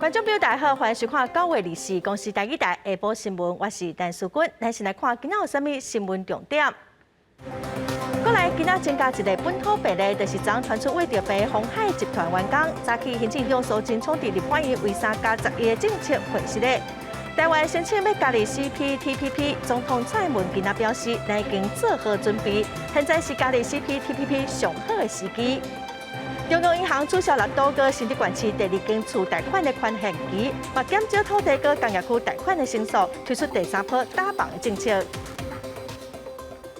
觀眾朋友大家好，歡迎收看9月24公視台語台下晡新聞，我是陳淑君。咱先來看今仔有啥物新聞重點。過來今仔增加一个本土病例，就是昨傳出胃著病鴻海集團員工，早起行政院長蘇貞昌佇立法院為3加11的政策會釋咧。台灣申請欲加入 CPTPP，總統蔡英文今仔表示，咱已經做好準備，現在是加入 CPTPP 上好的時機。中央銀行取消六都佮新竹縣市第二間厝貸款的寬限期，嘛減少土地佮工業區貸款的成數，推出第三波打房的政策。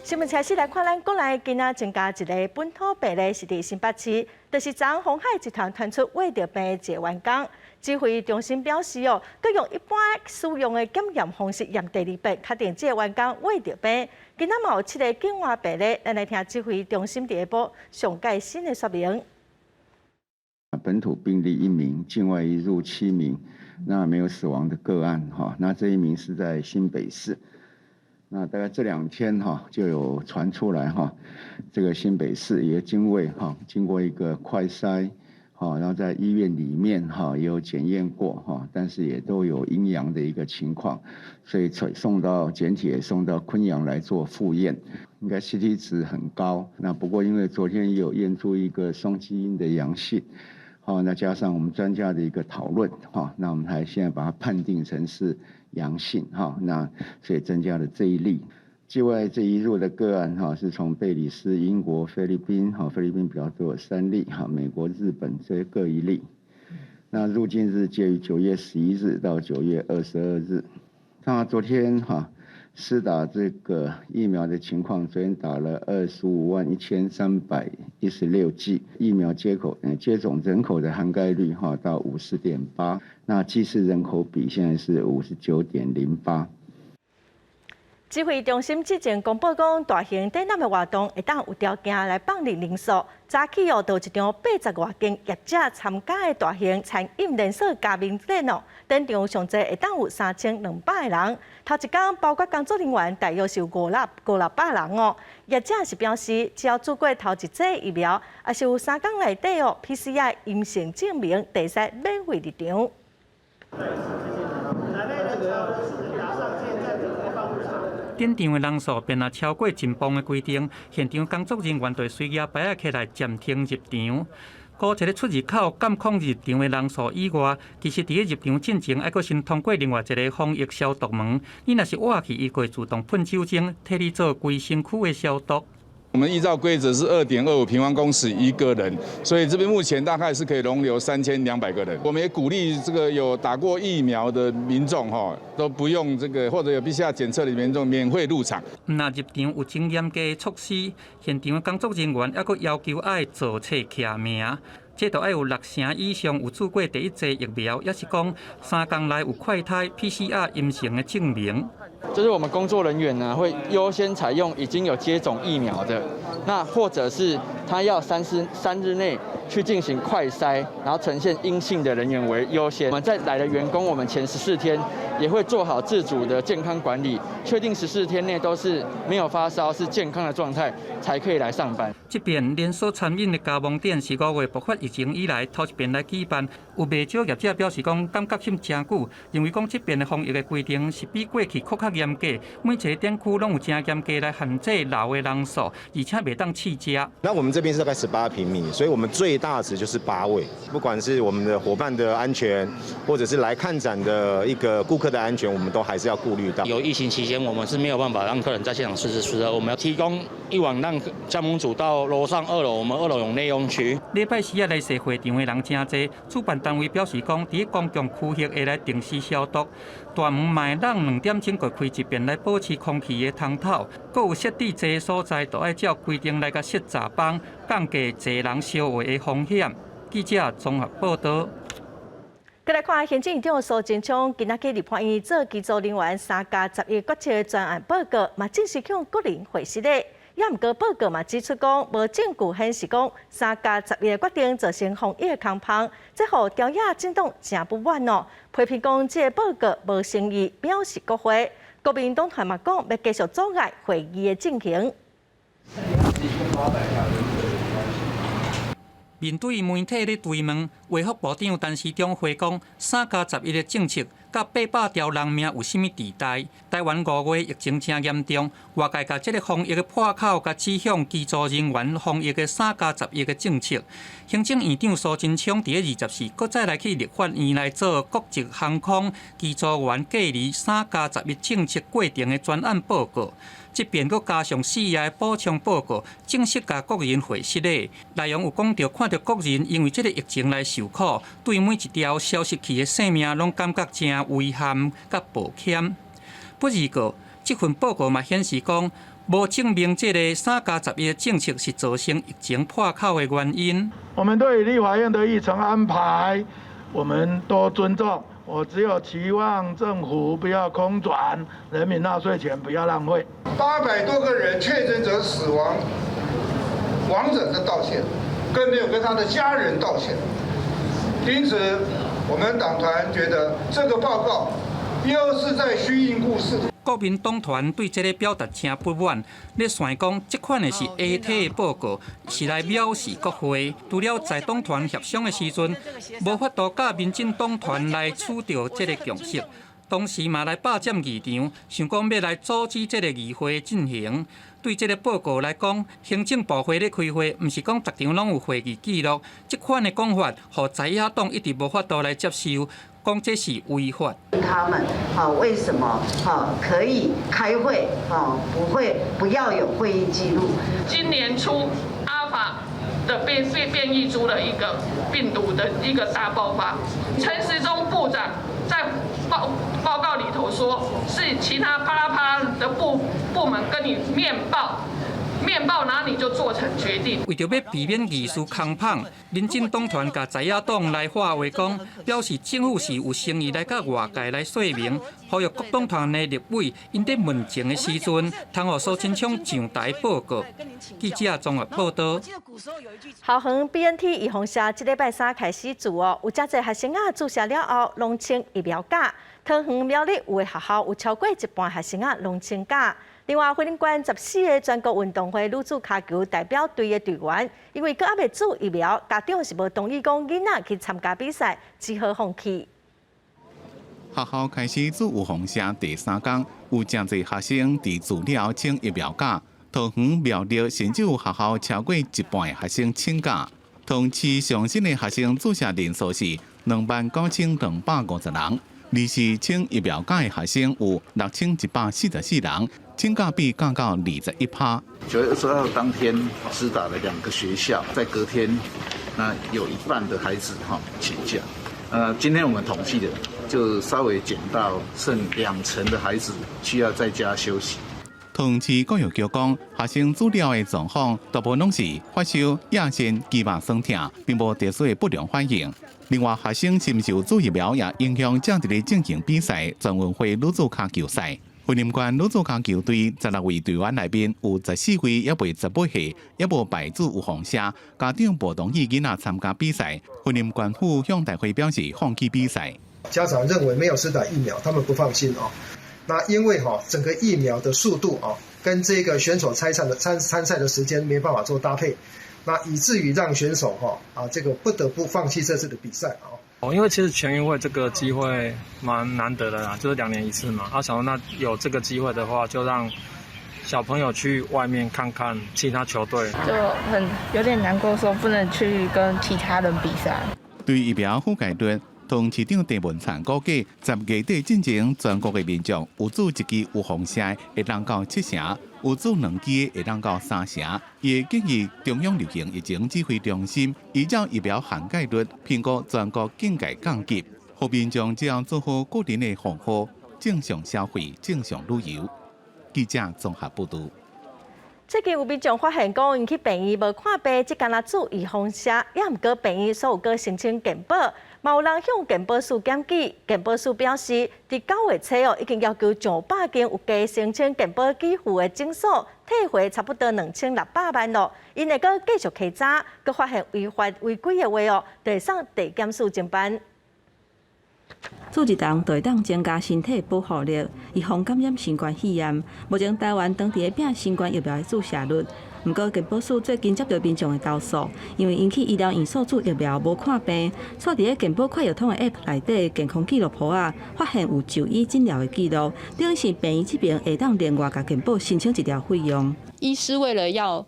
新聞開始來看，咱國內今仔增加一个本土病例，是佇新北市，就是昨鴻海集團傳出胃著病的一个員工。指揮中心表示哦，閣用一般使用的檢驗方式驗第二遍，確定這个員工胃著病。今仔嘛有七个境外病例，咱來聽指揮中心佇下晡上蓋新的說明。本土病例一名，境外移入七名，那沒有死亡的個案哈。那這一名是在新北市。那大概這兩天哈就有傳出來哈，這個新北市也經過哈經過一個快篩，哈，然後在醫院裡面哈也有檢驗過哈，但是也都有陰陽的一個情況，所以送到檢體也送到昆陽來做複驗，應該 CT 值很高。那不過因為昨天也有驗出一個雙基因的陽性，好，那加上我們專家的一個討論哈，那我們還現在把它判定成是陽性哈，那所以增加了這一例。境外這一入的個案哈，是從貝里斯、英國、菲律賓哈，菲律賓比較多三例哈，美國、日本這些各一例。那入境日介於9月11日到9月22日。那昨天哈施打這個疫苗的情況，昨天打了251,316劑疫苗接口，接種人口的涵蓋率哈到50.8，那劑次人口比現在是59.08。指揮中心之前公布講，大型展覽的活動會當有條件來放任人數。早起哦，就有一場80外間業者參加的大型餐飲連鎖加盟展哦，展場上濟會當有3200個人。頭一工包括工作人員，大約是有五六百人哦。業者是表示，只要注過頭一劑疫苗，抑是有3工內底哦 PCR 陰性證明，會使免費入場。展場的人數變啊超過禁放的規定，現場工作人員就隨舉牌仔起來暫停入場。除一个出入口監控入場的人數以外，其實佇咧入場進前，愛閣先通過另外一个防疫消毒門。你若是倚去，伊會自動噴酒精，替你做規身軀的消毒。我們依照規則是2.25平方公尺一個人，所以這邊目前大概是可以容留3200個人。我們也鼓勵這個有打過疫苗的民眾哈，都不用這個或者有 PCR 檢測的民眾免費入場。毋但入場有真嚴格的措施，現場的工作人員猶閣要求愛造冊簽名，這都愛有六成以上有注過第一劑疫苗，抑是講3工內有快篩 PCR 陰性的證明。就是我們工作人員呢，會優先採用已經有接種疫苗的，那或者是他要3日內去進行快篩，然後呈現陰性的人員為優先。我們在來的員工，我們前14天也會做好自主的健康管理，確定十四天內都是沒有發燒、是健康的狀態，才可以來上班。這遍連鎖餐飲的加盟展是5月爆發疫情以來頭一遍來舉辦，有袂少業者表示講感覺糝誠久，認為講這遍的防疫的規定是比過去閣較嚴格，每一个展區攏有誠嚴格來限制樓的人數，而且袂當試食。那我們這邊是大概18平米，所以我們最大值就是八位。不管是我們的夥伴的安全，或者是來看展的一個顧客的安全，我們都還是要顧慮到。有疫情期間，我們是沒有辦法讓客人在現場試吃試喝，我們要提供一碗讓加盟主到樓上二樓，我們二樓有內用區。禮拜四仔來踅會場的人誠濟，主辦單位表示講，佇公共區域會來定時消毒，大門嘛會當2點鐘閣開一遍來保持空氣的通透。閣有設置坐所在，都愛照規定來共設閘板，降低坐人相話的風險。記者綜合報道。閣來看行政院長蘇貞昌今仔去立法院做機組人員3加11決策專案報告，嘛正式向國人匯釋咧。也毋過報告嘛指出講，無證據顯示講三加十一的決定造成防疫的空縫，這予朝野政黨誠不滿哦。批評講這个報告無誠意，表示國會。國民黨團嘛講，欲繼續阻礙會議的進行。面對媒體咧追問，衛福部長陳時中回講，3+11的政策佮800條人命有啥物佇代？台灣5月疫情誠嚴重，外界共這个防疫的破口共指向機組人員防疫的三加十一的政策。行政院長蘇貞昌佇咧24閣再來去立法院來做國籍航空機組員隔離三加十一政策過程的專案報告。這遍閣加上四頁的補充報告，正式共國人會失禮。內容有講著，看著國人因為這个疫情來受苦，對每一條消失去的性命攏感覺誠遺憾佮抱歉。不過，這份報告嘛顯示講，無證明這个三加十一的政策是造成疫情破口的原因。我們對立法院的議程安排，我們都尊重。我只有期望政府不要空轉，人民納稅錢不要浪費。800多個人確診者死亡，亡者的道歉，更沒有跟他的家人道歉。因此，我們黨團覺得這個報告又是在虛應故事。國民黨團對這个表達誠不滿，咧宣講這款的是下體的報告，是來藐視國會。除了在黨團協商的時陣，無法度佮民進黨團來取著這个共識，當時嘛來霸佔議場，想講欲來阻止這个議會進行。對這个報告來講，行政部會咧開會，毋是講逐場攏有會議記錄，這款的講法，予在野黨一直無法度來接受。講這是違法。他們啊，為什麼啊可以開會啊？不會不要有會議記錄？今年初，阿爾法的變異株的一個病毒的一個大爆發，陳時中部長在報告裡頭說，是其他啪啦啪啦的部門跟你面報。面報，然後你就做成決定。為著欲避免議事空麭，民進黨團共在野黨來喊話講，表示政府是有誠意來佮外界來說明，呼籲各黨團的立委，𪜶佇問政的時陣，通予蘇貞昌上台報告。記者綜合報導。桃園 BNT 預防射，這禮拜三開始注哦，有誠濟學生仔注射了後，攏穿疫苗甲。桃園苗栗有的學校有超過一半學生仔攏穿甲。另外，雲林縣14個全國運動會女子跤球代表隊的隊員，因為閣猶未注疫苗，家長是無同意講囡仔去參加比賽，只好放棄。學校開始注預防射第三工，有誠濟學生佇注了後穿疫苗甲。桃園苗栗甚至有學校超過一半的學生穿甲。桃園市上新的學生注射人數是29,250人，而是穿疫苗甲的學生有6,144人。請假比降到21趴。9月22號當天施打了兩個學校，在隔天，那有一半的孩子哈請假。今天我們統計的就稍微減到剩兩成的孩子需要在家休息。桃園市教育局講，學生注了的狀況大部分攏是發燒、夜間、肌肉痠痛，並無特殊的不良反應。另外，學生是毋是有注疫苗，也影響正佇咧進行比賽全運會女子跤球賽。雲林縣女子跤球隊16位隊員內面有14位猶未18歲，猶無排注預防射，家長無同意囡仔參加比賽。雲林縣府向大會表示放棄比賽。家長認為沒有施打疫苗，他們不放心哦。那因為哈整個疫苗的速度啊，跟這個選手參賽的時間沒辦法做搭配，那以至於讓選手哈啊這個不得不放棄這次的比賽啊。哦，因為其實全運會這個機會蠻難得的啦，就是2年一次嘛。啊，想說那有這個機會的話，就讓小朋友去外面看看其他球隊。就很有點難過，說不能去跟其他人比賽。對疫苗覆蓋率，桃園市長鄭文燦估計，10月底進前，全國的民眾有注一支預防射會當到七成，有注兩支會當到三成。伊會建議中央流行疫情指揮中心依照疫苗涵蓋率評估全國警戒降級，予民眾只要做好個人的防護，正常消費、正常旅遊。記者綜合報導。最近有民眾發現講，𪜶去病院無看病，只干焦注預防射，也毋過病院所有閣申請健保，嘛有人向健保署檢舉。健保署表示，佇9月初哦，已經要求上百間有假聲稱健保給付的診所退回差不多2600萬囉。𪜶會閣繼續稽查，閣發現違法違規的話哦，就會送地檢署偵辦。注一針就會當增加身體保護力，預防感染新冠肺炎。目前台灣當地咧拚新冠疫苗的注射率，毋過健保署最近接著民眾的投訴，因為𪜶去醫療院所注疫苗無看病，煞佇咧健保快藥通的 App 內底健康記錄簿仔，發現有就醫診療的記錄，等於是病院這邊會當另外共健保申請一條費用。醫師為了要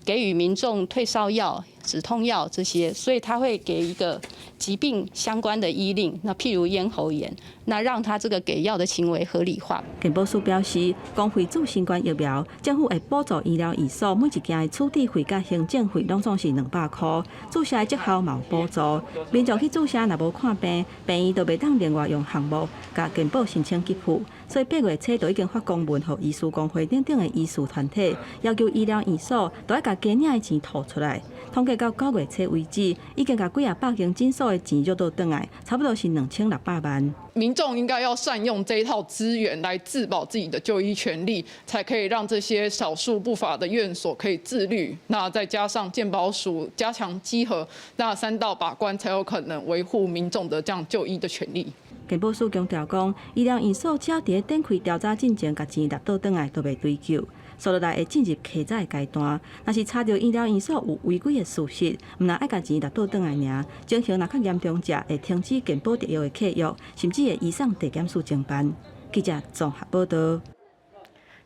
給予民眾退燒藥、止痛藥這些，所以他會給一個疾病相關的醫令，那譬如咽喉炎，那讓他這個給藥的行為合理化。健保署表示，公費注新冠疫苗，政府會補助醫療院所每一件的處置費佮行政費，攏總是200箍。注射的績效嘛有補助。民眾去注射若無看病，病院就袂當另外用項目共健保申請給付。所以8月初就已經發公文予醫師公會等等的醫師團體，要求醫療院所都愛共加領的錢吐出來。統計到9月初為止，已經共幾仔百間診所的錢約倒轉來，差不多是2600萬。民眾應該要善用這一套資源來自保自己的就醫權利，才可以讓這些少數不法的院所可以自律。那再加上健保署加強稽核，那三道把關，才有可能維護民眾的這樣就醫的權利。健保署強調講，醫療院所只要佇咧展開調查進前，共錢納倒轉來，都袂追究。紲落來會進入稽查的階段，若是查著醫療院所有違規的事實，毋但愛共錢納倒轉來爾，情形若較嚴重者，會停止健保特約的契約，甚至會移送地檢署偵辦。記者綜合報導。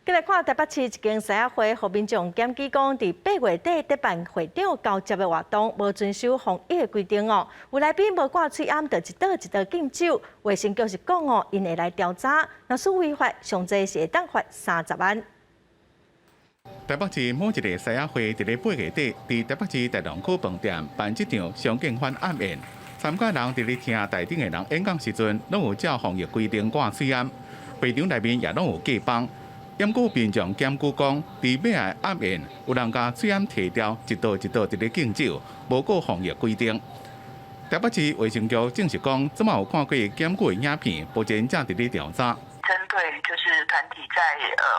繼來看台北市一間獅仔會，予民眾檢舉講，佇8月底佇辦會長交接的活動，無遵守防疫的規定哦。有來賓無掛喙罨，就一桌一桌敬酒。衛生局是講哦，𪜶會來調查，若屬違法，上濟是會當罰30萬。台北市某一个獅仔會，佇咧8月底，佇台北市大同區飯店辦這場相見歡晚宴，參加人佇咧聽台頂的人演講時陣，攏有照防疫規定掛喙罨，會場內面也攏有隔板。毋過民眾檢舉講，佇尾仔晚宴有人共喙罨提掉，一桌一桌佇咧敬酒，無顧防疫規定。台北市衛生局證實講，這馬有看過檢舉的影片，目前正佇咧調查。針對就是團體在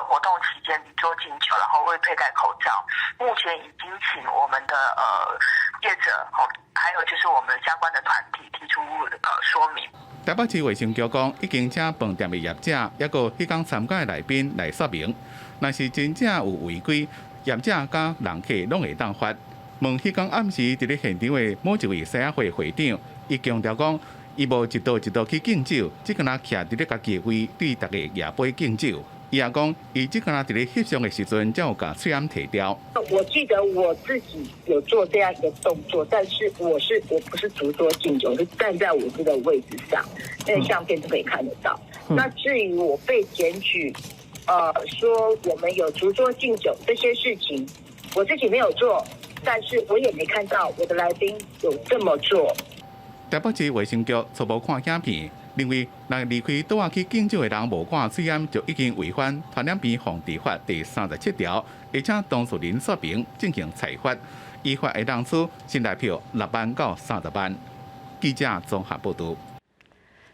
活動期間離桌敬酒，然後未佩戴口罩，目前已經請我們的業者，還有就是我們相關的團體提出說明。台北市衛生局講，已經請飯店的業者，抑閣彼工參加的來賓來說明，若是真正有違規，業者佮人客攏會當罰。問彼工暗時佇咧現場的某一位獅仔會會長，伊強調講，伊無一桌一桌去敬酒，只敢若徛佇咧家己的位，對逐家舉杯敬酒。伊也講，伊只敢若佇咧翕相的時陣，才有共喙罨提掉。我記得我自己有做這樣一個動作，但是我不是逐桌敬酒，是站在我這個位置上，那個相片都可以看得到。那至於我被檢舉，說我們有逐桌敬酒這些事情，我自己沒有做，但是我也沒看到我的來賓有這麼做。台北市衛生局初步看影片，認為若離開桌仔去敬酒的人無掛喙罨，就已經違反《傳染病防治法》第37條，會請當事人說明進行裁罰，依法會當處新台票6萬到30萬。記者綜合報導。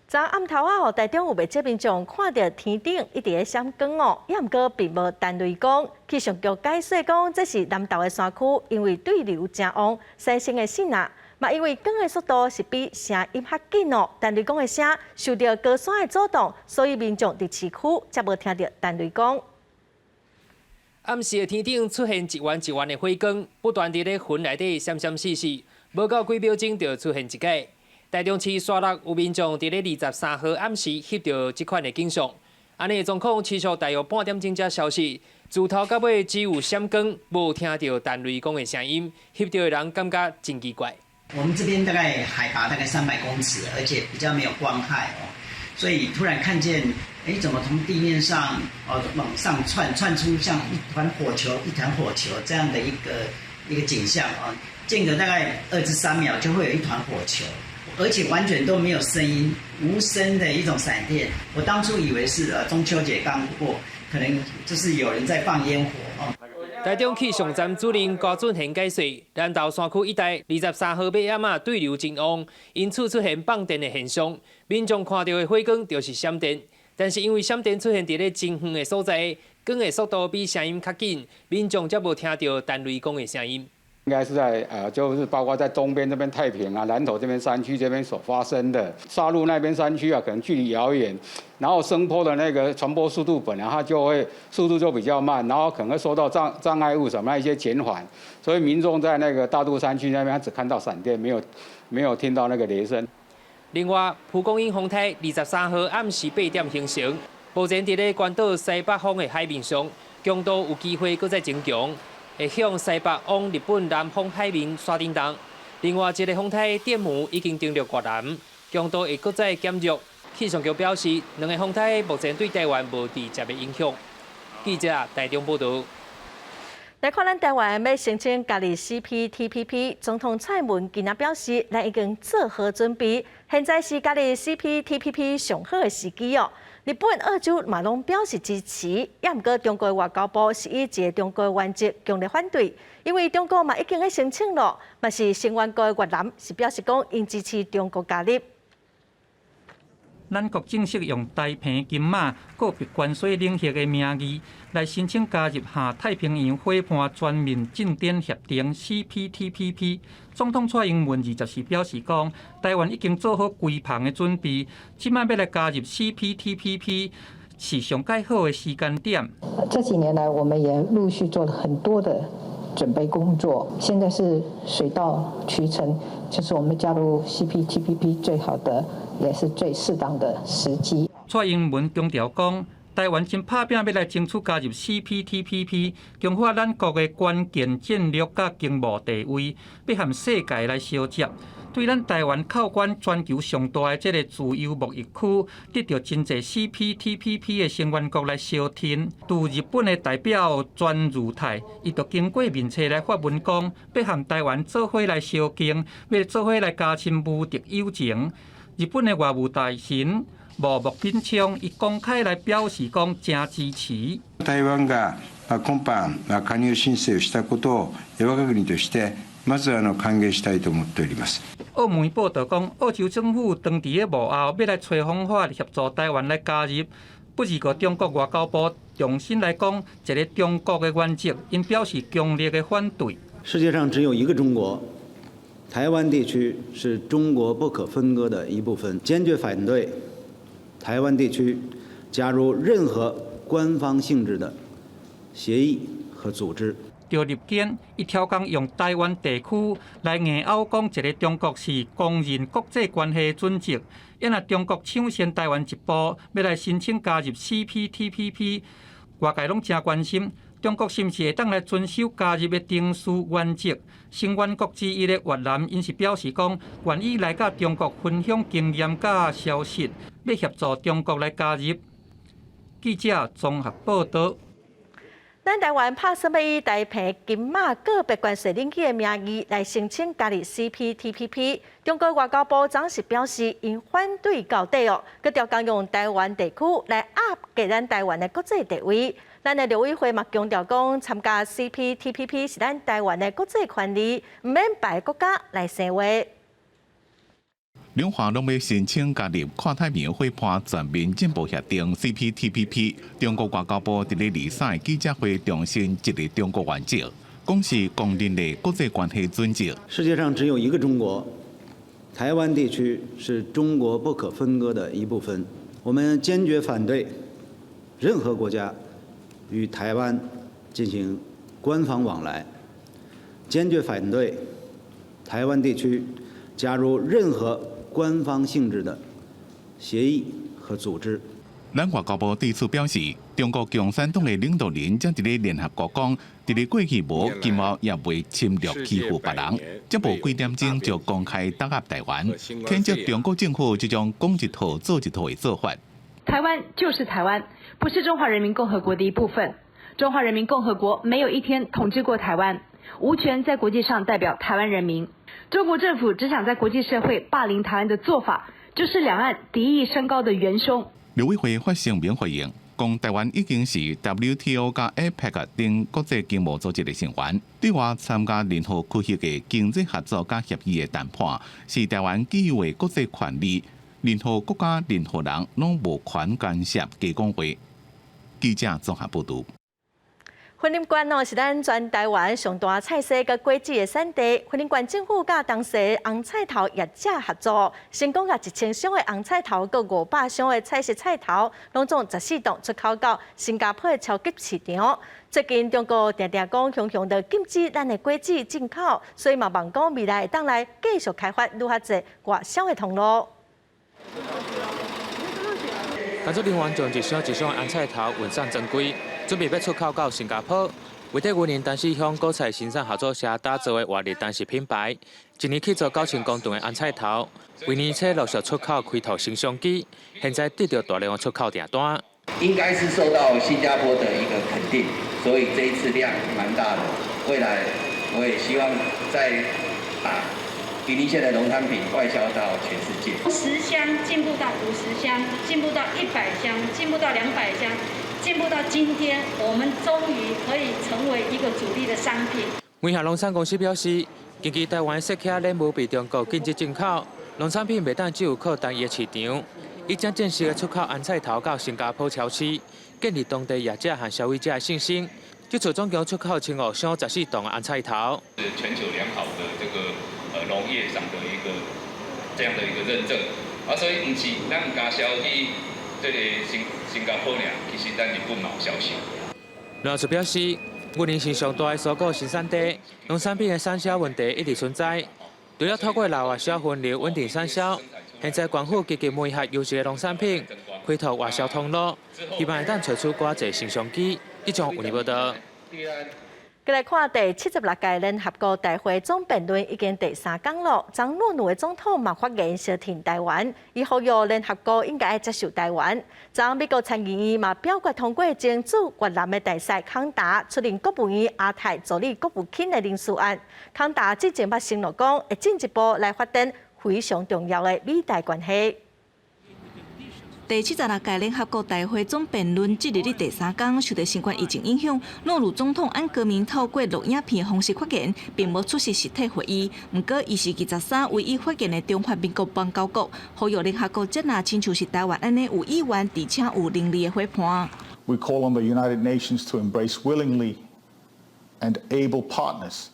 昨暗頭仔吼，台中有袂少民眾看著天頂一直咧閃光哦，抑毋過並無彈雷公。氣象局解釋講，這是南投的山區，因為對流誠旺，產生的霰啊。嘛，因為光的速度是比聲音較緊哦，彈雷公的聲受著高山的阻擋，所以民眾佇市區才無聽著彈雷公。暗時的天頂出現一圓一圓的火光，不斷佇咧雲內底閃閃爍爍，無夠幾秒鐘就出現一擺。台中市沙鹿有民眾佇咧23號暗時翕著這款的景象，按呢狀況持續大約半點鐘才消失，自頭到尾只有閃光，無聽著彈雷公的聲音，翕著的人感覺真奇怪。我們這邊大概海拔大概300公尺，而且比較沒有光害哦，所以突然看見，哎，怎麼從地面上哦往上竄，竄出像一團火球、一團火球這樣的一個景象啊？間隔大概2至3秒就會有一團火球，而且完全都沒有聲音，無聲的一種閃電。我當初以為是中秋節剛過，可能就是有人在放煙火哦。台中氣象站主任高俊賢解釋，南投山區一帶23號尾暗仔對流真旺，因此出現放電的現象。民眾看著的火光就是閃電，但是因為閃電出現佇咧真遠的所在，光的速度比聲音較緊，民眾才無聽著彈雷公的聲音。應該是在就是包括在東邊這邊太平啊、南投這邊山區這邊所發生的。沙鹿那邊山區啊，可能距離遙遠，然後聲波的那個傳播速度本來它就會速度就比較慢，然後可能會受到障礙物什麼一些減緩，所以民眾在那個大肚山區那邊，他只看到閃電，沒有聽到那個雷聲。另外，蒲公英風颱23號暗時8點形成，目前佇咧關島西北方的海面上，強度有機會閣再增強，會向西北往日本南方海面徙振動。另外，一个風颱電母已經登陸越南，強度會閣再減弱。氣象局表示，兩个風颱目前對台灣無直接的影響。記者台中報導。來看咱台灣欲申請加入 CPTPP，總統蔡英文今仔表示，咱已經做好準備，現在是加入 CPTPP 上好的時機哦。日本、澳洲嘛攏表示支持，也毋過中國外交部是以一个中國原則強烈反對，因為中國嘛已經咧申請咯，嘛是成員國越南是表示講𪜶支持中國加入。咱國正式用台澎金馬告別關稅領域的名義來申請加入下太平洋夥伴全面進展協定（CPTPP）。總統蔡英文24表示講，台灣已經做好規範的準備，這擺欲來加入 CPTPP 是上蓋好的時間點。這幾年來，我們也陸續做了很多的準備工作，現在是水到渠成，就是我們加入 CPTPP 最好的，也是最適當的時機。蔡英文強調講，台灣真拍拚欲來爭取加入 CPTPP，強化咱國的關鍵戰略佮經貿地位，欲和世界來相接。對咱台灣靠關全球上大的這个自由貿易區，得著真濟 CPTPP 的成員國來相挺。駐日本的代表泉裕泰，伊就經過面冊來發文講，欲和台灣做伙來相敬，欲做伙來加深無敵友情。日本的外務大臣茂木敏充，伊公開來表示講誠支持。台灣が今般加入申請をしたことを我が國としてまず歓迎したいと思っております。澳媒報導講，澳洲政府當佇咧幕後欲來揣方法協助台灣來加入，不過中國外交部重新來講一个中國的原則，𪜶表示強烈的反對。世界上只有一個中國，台灣地區是中國不可分割的一部分，堅決反對台灣地區加入任何官方性質的協議和組織。趙立堅伊挑工用台灣地區來硬拗講一个中國是公認國際關係準則，因若中國搶先台灣一步，欲來申請加入 CPTPP，外界攏誠關心中國是毋是會當來遵守加入的程序原則。成員國之一的越南，𪜶是表示講願意來佮中國分享經驗佮消息，欲協助中國來加入。記者綜合報導。咱台灣拍算欲以台澎金馬告別關稅領域的名義來申請加入 CPTPP。中國外交部昨是表示，𪜶反對到底哦，閣刁工用台灣地區來壓低咱台灣的國際地位。咱的陸委會嘛強調講，參加 CPTPP 是咱台灣的國際權利，毋免別个國家來生話。兩岸攏欲申請加入跨太平洋夥伴全面進步協定（CPTPP）。中國外交部佇咧23記者會重申一个中國原則，講是公認的國際關係準則。世界上只有一個中國，台灣地區是中國不可分割的一部分。我們堅決反對任何國家與台灣進行官方往來，堅決反對台灣地區加入任何官方性質的協議和組織。咱外交部對此表示，中國共產黨的領導人才佇咧聯合國講，佇咧過去無今後也袂侵略欺負別人，才無幾點鐘就公開打壓台灣，譴責中國政府這種講一套做一套的做法。台灣就是台灣，不是中華人民共和國的一部分。中華人民共和國沒有一天統治過台灣，無權在國際上代表台灣人民。中國政府只想在國際社會霸凌台灣的做法，就是兩岸敵意升高的元兇。陸委會發聲明回應，講台灣已經是 WTO 佮 APEC 等國際經貿組織的成員，對外參加任何區域的經濟合作佮協議的談判，是台灣既有的國際權利，任何國家、任何人攏無權干涉，加講話。記者綜合報導。雲林縣哦，是咱全台灣上大菜蔬佮果子的產地。雲林縣政府佮當地紅菜頭業者合作，成功共1000箱的紅菜頭佮500箱的彩色菜頭，攏總14噸出口到新加坡的超級市場。最近中國定定講雄雄的禁止咱的果子進口，所以嘛望講未來會當來繼續開發愈較濟外銷的通路。工作人員將一箱一箱的紅菜頭運送專櫃，準備欲出口到新加坡。位佇雲林淡水鄉果菜生產合作社打造的活力單是品牌，一年去做9000公噸的紅菜頭，為年初陸續出口開拓新商機，現在得到大量的出口訂單。應該是受到新加坡的一個肯定，所以這一次量蠻大的。未來我也希望再把雲林縣的農產品外銷到全世界。從10箱進步到50箱，進步到100箱，進步到200箱，進步到今天，我們終於可以成為一個主力的商品。雲霞農產公司表示，根據台灣雪茄蓮霧被中國禁止進口，農產品袂當只有靠單一市場，已經正式出口紅菜頭到新加坡超市，建立當地業者和消費者的信心。這次總共出口1500箱14噸的紅菜頭。是全球良好的這個農業上的一個這樣的一個認證，啊，所以毋是咱加銷去這個新加坡爾，其實咱日本嘛有銷售。老師表示，雲林是上大的蔬果生產地，農產品的產銷問題一直存在。除了透過內外銷分流穩定產銷，現在縣府積極媒合優質的農產品，開拓外銷通路，希望會當揣出較濟新商機。以上有報道。過來看第76屆聯合國大會總辯論已經第三工咯。昨諾魯的總統嘛發言相挺台灣，伊呼籲聯合國應該接受台灣。昨美國參議院嘛表決通過前駐越南的大使康達出任國務院亞太助理國務卿的人事案。康達之前捌承諾講，會進一步來發展非常重要的美台關係。第76屆聯合國大會總辯論這日的第三工，受到新冠疫情影響，諾魯總統安格明透過錄影片方式發言，並無出席實體會議。毋過，伊是23唯一發言的中華民國邦交國，呼籲聯合國接納親像是台灣按呢有意願而且有能力的夥伴。 We call on the United Nations to embrace willingly and able partners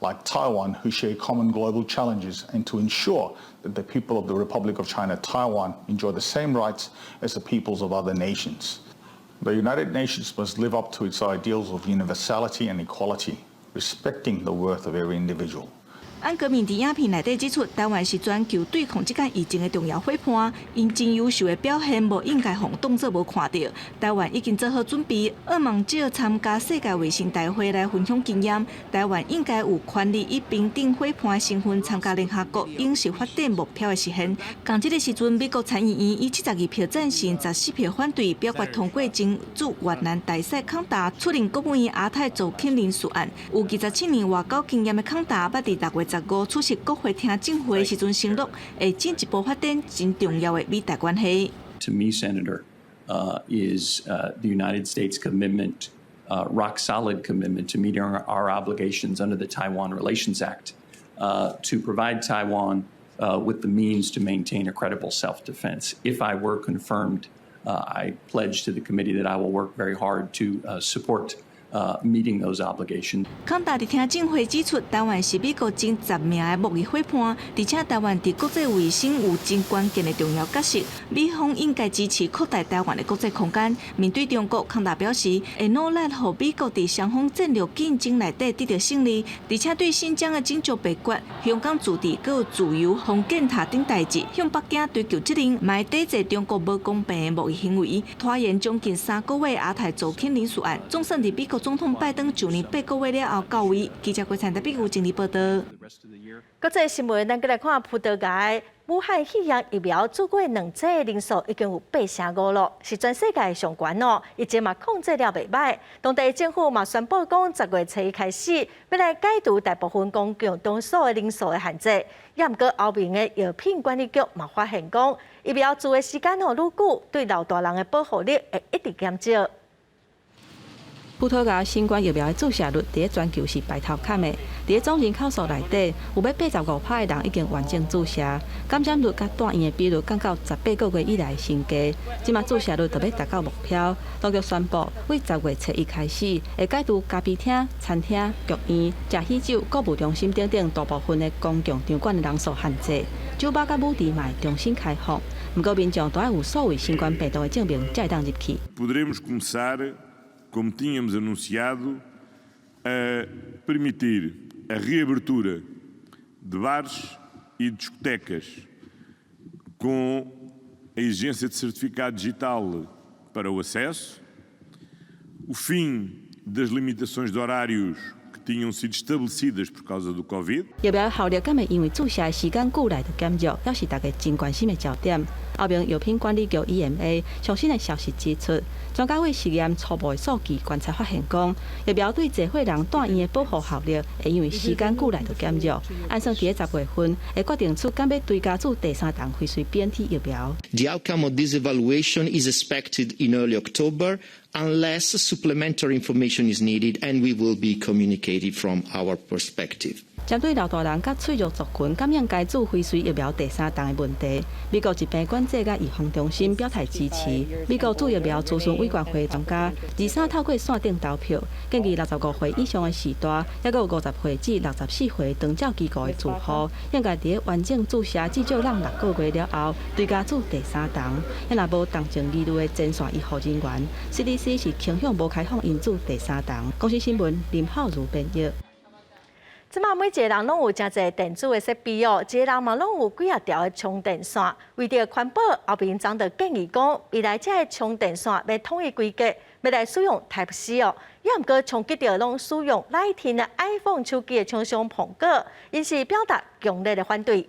like Taiwan who share common global challenges and to ensure that the people of the Republic of China, Taiwan, enjoy the same rights as the peoples of other nations. The United Nations must live up to its ideals of universality and equality, respecting the worth of every individual. 安格明佇影片內底指出，台灣是全球對抗這個疫情的重要夥伴，𪜶真優秀的表現無應該予當做無看著。台灣已經做好準備，向望藉參加世界衛生大會來分享經驗。台灣應該有權利以平等夥伴身份參加聯合國永續發展目標的實現。仝這个時陣，美國參議院以72票贊成、14票反對，表決通過前駐越南大使康達出任國務院亞太助卿人事案。有27年外交經驗的康達，捌佇6月15出席國會聽證會時陣承諾，會進一步發展真重要的美台關係。 To me, Senator, is the United States commitment, rock solid commitment to meeting our obligations under the Taiwan Relations Act, to provide Taiwan with the means to maintain a credible self-defense. If I were confirmed, I pledge to the committee that I will work very hard to support meeting those obligations. 康達佇聽證會指出，台灣是美國前10名的貿易夥伴，而且台灣佇國際衛生有真關鍵的重要角色，美方應該支持擴大台灣的國際空間。面對中國，康達表示會努力予美國佇雙方戰略競爭內底得著勝利，而且對新疆的種族滅絕、香港自治、閣有自由防建塔等代誌，向北京追究責任，嘛會抵制中國無公平的貿易行為，拖延將近3個月亞太助卿人事案，總算佇美國總統拜登上年8個月了後到位。記者郭燦台北整理報導。國際新聞，咱閣來看葡萄牙武漢肺炎疫苗注過兩劑的人數已經有8成5咯，是全世界上懸哦。疫情嘛控制了袂䆀，當地政府嘛宣布講，10月初一開始，欲來解除大部分公共場所的人數的限制。也毋過歐盟的藥品管理局嘛發現講，疫苗注的時間吼愈久，對老大人的保護力會一直減少。葡萄牙新冠疫苗的注射率佇咧全球是排頭坎的，佇咧總人口數內底，有欲85%的人已經完整注射，感染率佮住院的比率降到18個月以來新低。這馬注射率就欲達到目標。當局宣布，對10月初一開始，會解除咖啡廳、餐廳、劇院、食喜酒、購物中心等等大部分的公共場館的人數限制。酒吧佮舞池嘛會重新開放，毋過民眾都愛有所謂新冠病毒的證明，才會當入去。 Poderemos começar, como tínhamos anunciado, a permitir a reabertura de bares e discotecas com a exigência de certificado digital para o acesso, o fim das limitações de horários que tinham sido estabelecidas por causa do Covid. 疫苗效力敢會因為注射時間久來就減弱，猶是大家真關心的焦點。歐盟藥品管理局 EMA 上新的消息指出，專家為實驗初步的數據觀察發現，講疫苗對濟歲人住院的保護效力會因為時間久來就減弱。按算佇咧10月份會決定出敢欲追加注第三筒輝瑞 BNT 疫苗。 The outcome of this evaluation is expected in early October, unless supplementary information is needed, and we will be communicated from our perspective. 針對老大人佮脆弱族群，敢應該注輝瑞疫苗第三筒的問題，美國疾病管制佮預防中心表態支持。美國注疫苗諮詢委員會專家23透過線頂投票，建議65歲以上的序大，抑閣有50歲至64歲長照機構的住戶，應該佇咧完整注射至少兩六個月了後，追加注第三筒。若無重症疑慮的前線醫護人員，CDC 是傾向無開放𪜶注第三筒。公視新聞林浩如編譯。這馬每一個人攏有誠濟電子的設備哦，一個人嘛攏有幾仔條的充電線。為著環保，歐盟早就建議講，未來這个充電線欲統一規格，欲來使用 Type C 哦。也毋過衝擊著攏使用 Lightning 的 iPhone 手機的廠商蘋果，𪜶是表達強烈的反對。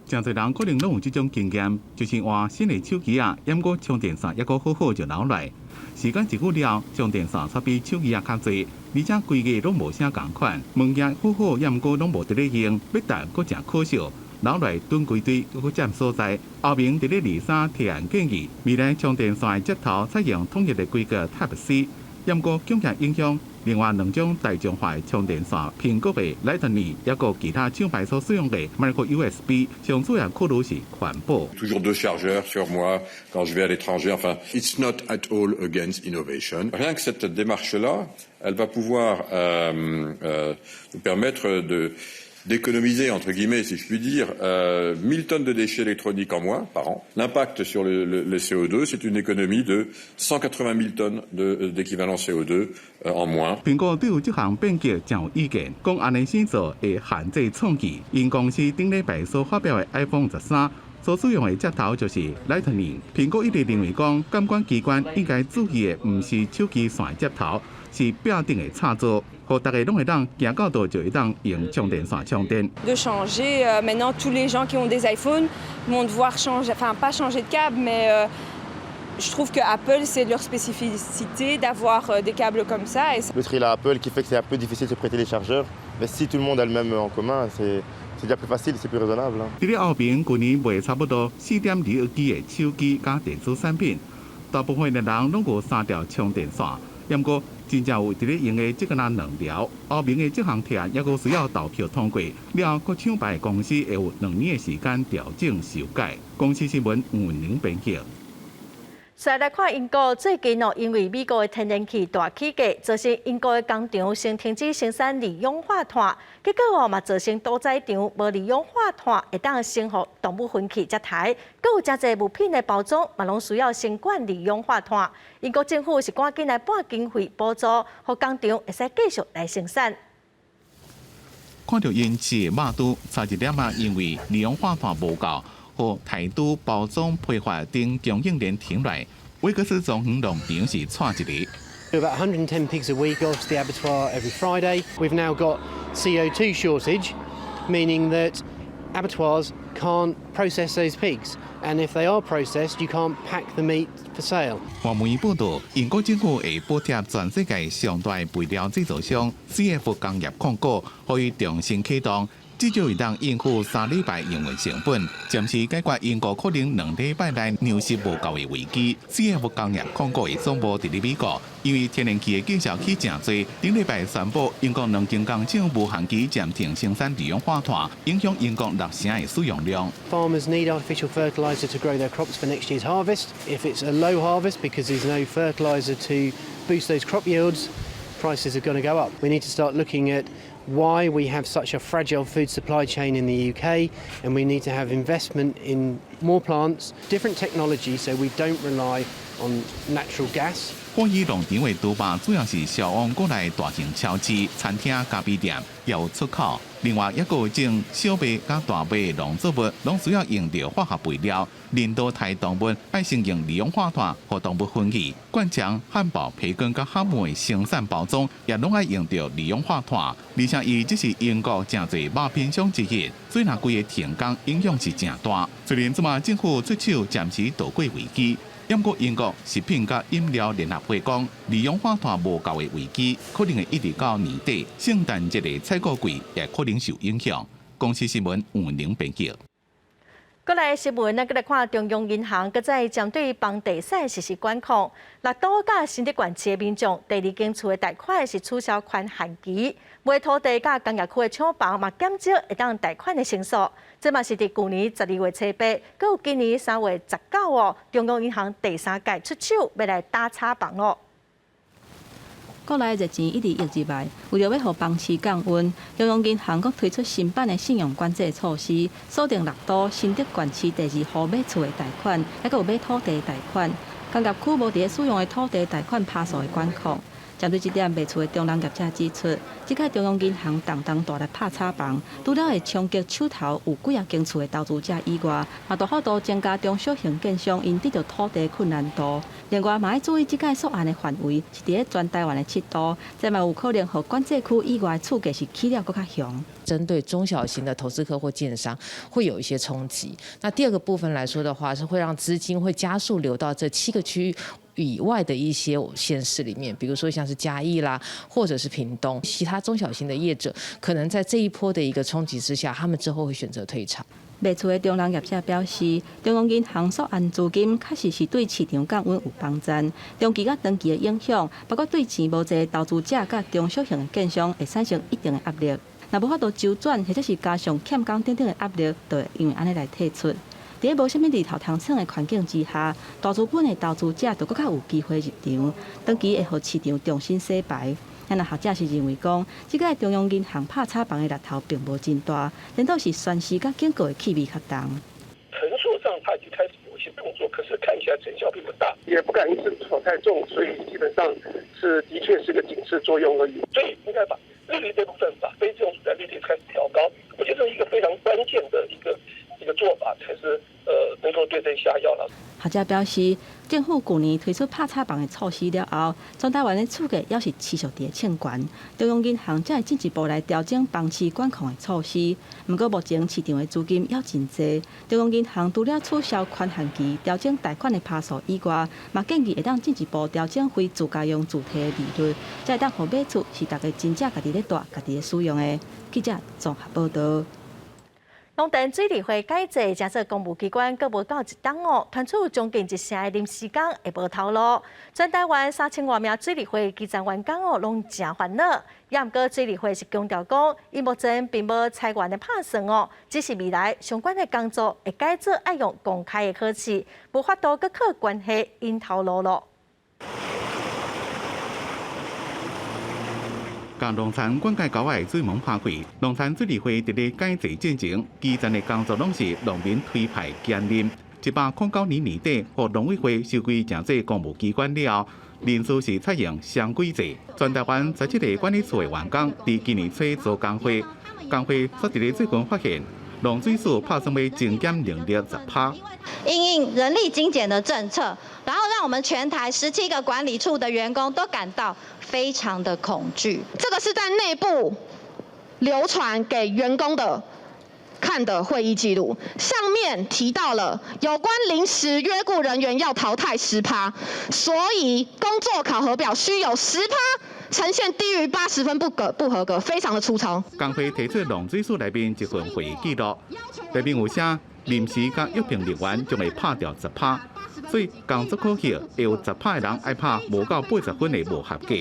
誠濟人可能攏有這種經驗，就是換新的手機仔，毋過充電線猶閣好好就留來。時間一久了，充電線煞比手機仔較濟，而且規格攏無啥仝款，物件好好，猶毋過攏無佇咧用，欲擲閣誠可惜，留來囤規堆，閣佔所在。歐盟佇咧23提案建議，未來充電線的接頭採用統一的規格 Type C，毋過強烈影響另外兩種大眾化的充電線，蘋果的 Lightning，抑閣其他廠牌所使用的 Micro USB，上主要考慮是環保。 Toujours deux chargeurs sur moi quand je vais à l'étranger. Enfin, it's not at all against innovation. Rien que cette démarche-là, elle va pouvoir nous permettre de d'économiser, entre guillemets, si je puis dire, 1000 tonnes de déchets électroniques en moins par an. L'impact sur le CO2, c'est une économie de 180 000 tonnes d'équivalent CO2 en moins. 蘋果對於這項變革誠有意見，講按呢先做會限制創意。𪜶公司頂禮拜所發表的 iPhone 13所使用的接頭就是 Lightning。蘋果一直認為講，監管機關應該注意的毋是手機線的接頭，是壁頂的插座，予大家攏會當行到佗就會當用充電線充電。 De changer, maintenant tous les gens qui ont des iPhones vont devoir changer, enfin pas changer de câble, mais je trouve que Apple, c'est leur spécificité d'avoir des câbles comme ça. Et L'autre, il a Apple qui fait que c'est un peu difficile de se prêter les chargeurs. Mais si tout le monde a le même en commun, c'est déjà plus facile, c'est plus raisonnable. 佇咧歐盟，舊年賣差不多4.2億支的手機佮電子產品，大部分的人攏有三條充電線。毋過真正有佇咧用的，這個若兩條。歐盟的這項提案，猶閣需要投票通過，了後各廠牌公司會有2年的時間調整修改。公視新聞吳寧編譯。再來看英國最近哦，因為美國的天然氣大起價，造成英國的工廠先停止生產二氧化碳，結果哦嘛造成屠宰場無二氧化碳會當先予動物熏去才刣，閣有誠濟物品的包裝嘛攏需要先灌二氧化碳。英國政府是趕緊來撥經費補助，予工廠會使繼續來生產。看著𪜶飼的肉豬，差一點仔，因為二氧化碳無夠，予刣豬包裝批發等供應鏈停落。威克斯莊園農場是掣一个。 About 110 pigs a week go to the abattoir every Friday. We've now got CO2 shortage, meaning that abattoirs can't process those pigs. And if they are processed, you can't pack the meat for sale. 外媒報道，英國政府會補貼全世界上大肥料製造商 CF 工業控股，予伊重新啟動。至少會當應付3禮拜營運成本，暫時解決英國可能2禮拜內糧食無夠的危機。CF 工業控股的總部佇咧美國，因為天然氣的價格起誠濟，頂禮拜宣布英國兩間工廠無限期暫停生產二氧化碳，影響英國六成的使用量。 Farmers need artificial fertilizer to grow their crops for next year's harvest. If it's a low harvest because there's no fertilizer to boost those crop yields, prices are going to go up. We need to start looking at why we have such a fragile food supply chain in the UK, and we need to have investment in more plants, different technology, so we don't rely on natural gas. 火伊農場的豬肉主要是銷往國內大型超市、餐廳、咖啡店，也有出口。另外，抑閣有種小麥佮大麥的農作物，攏需要用著化學肥料。人道刣動物愛先用二氧化碳，予動物昏去。灌腸、漢堡、培根佮哈姆的生產包裝，也攏愛用著二氧化碳。而且，伊這是英國誠濟肉品商之一，所以若規个停工影響是誠大。雖然這馬政府出手暫時渡過危機。毋過英國食品佮飲料聯合會講，二氧化碳無夠的危機可能會一直到年底，聖誕節的採購季也可能受影響。公視新聞黃玲編輯。過來新聞，咱閣來看中央銀行閣再針對房地產實施管控。六都佮新竹縣市的民眾，第二間厝的貸款是取消寬限期，賣土地佮工業區的廠房嘛減少會當貸款的成數。這嘛是佇舊年12月初8，閣有今年3月19哦，中央銀行第三屆出手欲來打炒房囉。國內熱錢一直湧入來，為著欲予房市降溫，中央銀行閣推出新版的信用管制措施，鎖定六都新竹縣市第二戶買厝的貸款，抑閣有買土地貸款。工業區無佇咧使用的土地貸款趴數的管控。針對這點，賣厝的中人業者指出，這擺中央銀行動動大力拍炒房，除了會衝擊手頭有幾仔間厝的投資者以外，嘛大幅度增加中小型建商𪜶得著土地困難度。另外，嘛愛注意這擺溯案的範圍是佇咧全台灣的尺度，這嘛有可能予管制區以外的厝價是起了閣較雄。針對中小型的投資客或建商，會有一些衝擊。那第二個部分來說的話，是會讓資金會加速流到這七個區域以外的一些縣市裡面，比如說像是嘉義啦，或者是屏東，其他中小型的業者，可能在這一波的一個衝擊之下，他們之後會選擇退場。賣厝的中人業者表示，中央銀行溯案資金確實是對市場降溫有幫助，中期佮長期的影響，包括對錢無濟投資者佮中小型的建商會產生一定的壓力。若無法度周轉，或者是加上欠工等等的壓力，就會因為按呢來退出。佇咧無啥物日頭通創的環境之下，大資本的投資者就閣較有機會入場，長期會予市場重新洗牌。咱若學者是認為講，這擺中央銀行拍炒房的力頭並無真大，顛倒是宣示佮警告的氣味較重。層數上，他已經開始有一些動作，可是看起來成效並不大，也不敢一次出手太重，所以基本上是的確是個警示作用而已。所以應該把利率這部分，把非自用住宅利率開始調高，我覺得這是一個非常關鍵的一個做法，才是能夠對症下藥了。學者表示，政府舊年推出拍炒房的措施了後，全台灣的厝價猶是持續佇咧衝懸，中央銀行才會進一步來調整房市管控的措施。毋過目前市場的資金猶真濟，中央銀行除了取消寬限期、調整貸款的趴數以外，嘛建議會當進一步調整非住家用自提的利率，才會當予買厝是大家真正家己咧蹛、家己咧使用的。記者綜合報導。農田水利會改制，成做公務機關，閣無夠一冬哦，傳出將近一成的臨時工會無頭路。全台灣3000外名水利會基層員工哦，攏誠煩惱。也毋過水利會是強調講，𪜶目前並無裁員的拍算哦，只是未來相關的工作會改做愛用公開的考試，無法度閣靠關係𪜶頭路囉。共農田灌溉溝仔的水門拍開，農田水利會佇咧改制進前，基層的工作攏是農民推派兼任。109年年底，予農委會收歸成做公務機關了後，人事是採用雙軌制。全台灣17個管理處的員工，佇今年初組工會，工會煞佇咧最近發現，農水署拍算欲精減人力10%。因應人力精簡的政策，然後讓我們全台17個管理處的員工都感到非常的恐懼。這個是在內部流傳給員工的看的會議記錄，上面提到了有關臨時約僱人員要淘汰10%，所以工作考核表須有10%呈現低於80分不合格，非常的粗糙。工會提出農水署內面一份會議記錄，內面有寫臨時佮約聘人員將會拍掉10趴，所以工作考核會有十趴的人愛拍無夠80分的無合格。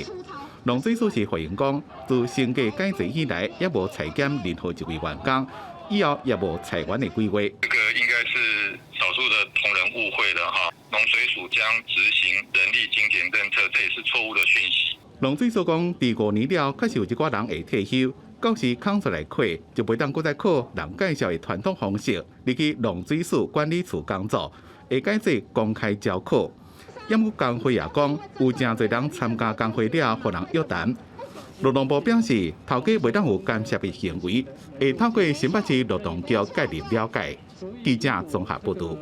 農水署是回應講，自薪價改制以來，猶無裁減任何一位員工，以後也無裁員的規劃。這個應該是少數的同仁誤會了哈。農水署將執行人力精簡政策，這也是錯誤的訊息。農水署講，佇5年了，確實有一寡人會退休，到時空出來缺，就袂當閣再靠人介紹的傳統方式，入去農水署管理處工作，會改做公開招考。毋過工會也講，有誠濟人參加工會了，予人約談。勞動部表示，頭家袂當有干涉的行為，會透過新北市勞動局介入了解。記者綜合報導。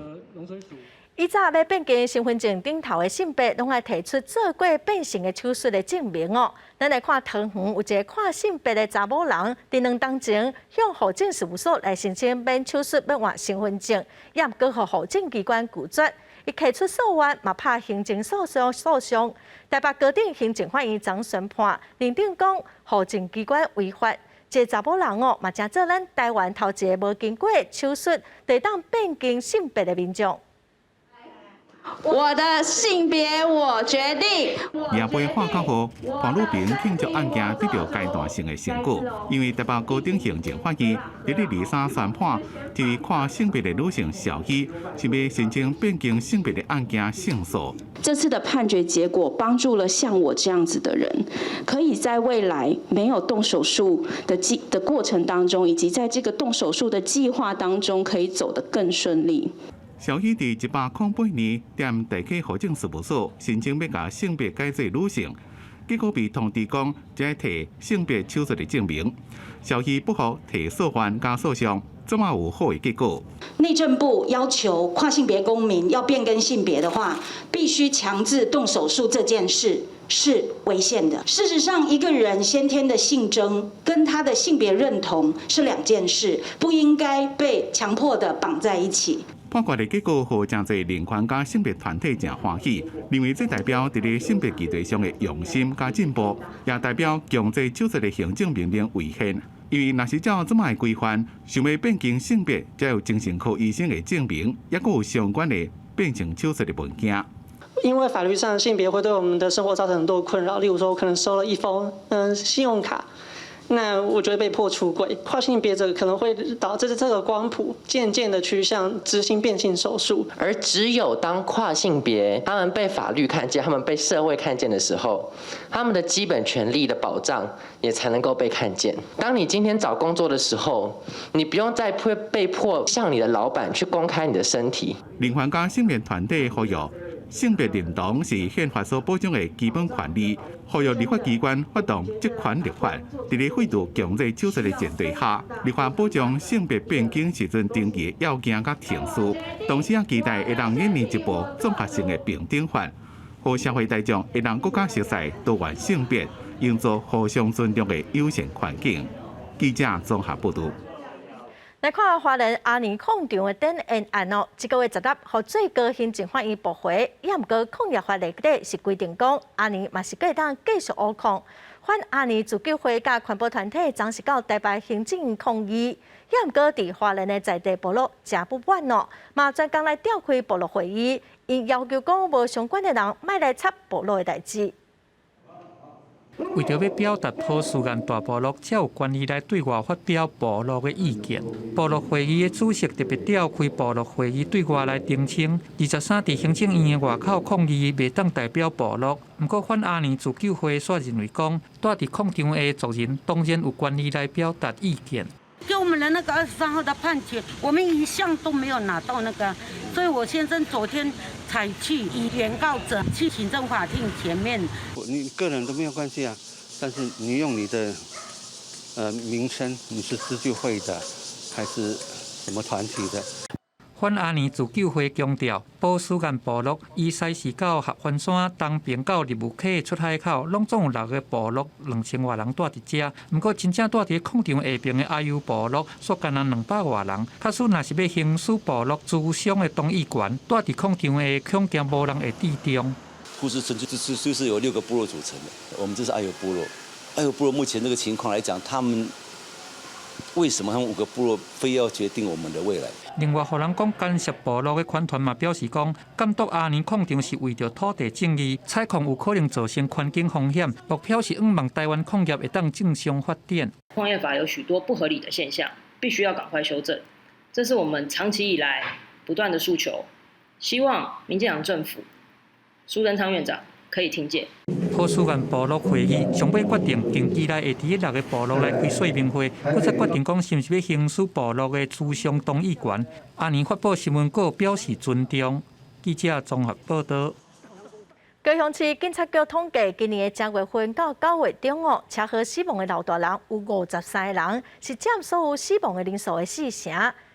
以早欲變更身份證頂頭的性別，攏愛提出做過變性的手術的證明哦。咱來看桃園有一个跨性別的查某人，佇2冬前向戶政事務所來申請免手術欲換身份證，也毋過予戶政機關拒絕。伊提出訴願，嘛拍行政訴訟訴訟。台北高等行政法院昨宣判，認定講戶政機關違法。這个查某人哦，嘛成做咱台灣頭一个無經過手術，就會當變更性別的民眾。我的性別我決定。贏杯喊口號，黃汝平慶祝案件得到階段性的成果，因為台北高等行政法院佇咧23宣判，這位跨性別的女性小希是欲申請變更性別的案件勝訴。這次的判決結果幫助了像我這樣子的人，可以在未來沒有動手術的過程當中，以及在這個動手術的計劃當中，可以走得更順利。小希佇108年，踮大溪戶政事務所申請欲共性別改做女性，結果被通知講，這愛提性別手術的證明。小希不服提訴願佮訴訟，這馬有好的結果。內政部要求跨性別公民要變更性別的話，必須強制動手術這件事是違憲的。事實上，一個人先天的性徵跟他的性別認同是兩件事，不應該被強迫的綁在一起。判決的結果，予誠濟人權佮性別團體誠歡喜，認為這代表佇咧性別議題上的用心佮進步，也代表強制手術的行政命令違憲。因為若是照這馬的規範，想欲變更性別，才有精神科醫生的證明，猶閣有相關的變性手術的文件。因為法律上性別會對我們的生活造成很多困擾，例如說，我可能收了一封信用卡。那我就會被迫出櫃，跨性別者可能會導致這個光譜漸漸的趨向執行變性手術。而只有當跨性別他們被法律看見，他們被社會看見的時候，他們的基本權利的保障也才能夠被看見。當你今天找工作的時候，你不用再被迫向你的老闆去公開你的身體。人權佮性別團體呼籲，性別認同是憲法所保障的基本權利，呼籲立法機關發動職權立法，佇咧廢除強制手術的前提下，立法保障性別變更時陣登記的要件佮程序，同時也期待會當研擬一部綜合性的平等法，予社會大眾會當閣較熟似多元性別，營造互相尊重的友善環境。記者綜合報導。來看花蓮阿年礦場的點煙案哦，這个月16，予最高行政法院駁回，也毋過礦業法內底是規定講，阿年嘛是閣會當繼續挖礦。反阿年自救會佮環保團體昨是到台北行政院抗議，也毋過佇花蓮的在地部落誠不滿哦，嘛專工來召開部落會議，𪜶要求講無相關的人莫來插部落的代誌。為著欲表達波斯岩大部落才有權利來對外發表部落的意見。部落會議的主席特別召開部落會議對外來澄清。23佇行政院的外口抗議，袂當代表部落。毋過反阿年自救會煞認為講，蹛佇礦場的族人當然有權利來表達意見。給我們的那個23號的判決，我們一項都沒有拿到那個，所以我先生昨天才去以原告者去行政法庭前面。你個人都沒有關係啊，但是你用你的名稱，你是自救會的還是什麼團體的？反阿年自救會強調，波斯岩部落以西勢到合歡山東爿到入霧溪出海口，攏總有六个部落2000外人蹛佇遮。毋過真正蹛佇礦場下爿的阿優部落，煞干焦200外人。假使若是欲行使部落諮商的同意權，蹛佇礦場下恐驚無人會佇中。故事村就是由六個部落組成的，我們這是愛河部落。愛河部落目前這個情況來講，他們為什麼他們五個部落非要決定我們的未來？另外，予人講干涉部落的環團嘛表示講，監督阿年礦場是為著土地正義，採礦有可能造成環境風險，目標是向望台灣礦業會當正常發展。礦業法有許多不合理的現象，必須要趕快修正，這是我們長期以來不斷的訴求，希望民進黨政府蘇貞昌院長可以聽見。波斯灣部落會議上尾決定，近期內會佇這六个部落來開說明會，閣再決定講是毋是欲行使部落的諮商同意權。阿年發布新聞稿表示尊重。記者綜合報道。高雄市警察局統計，今年的正月份到九月中哦，車禍死亡的老大人有53個人，是佔所有死亡的人數的四成。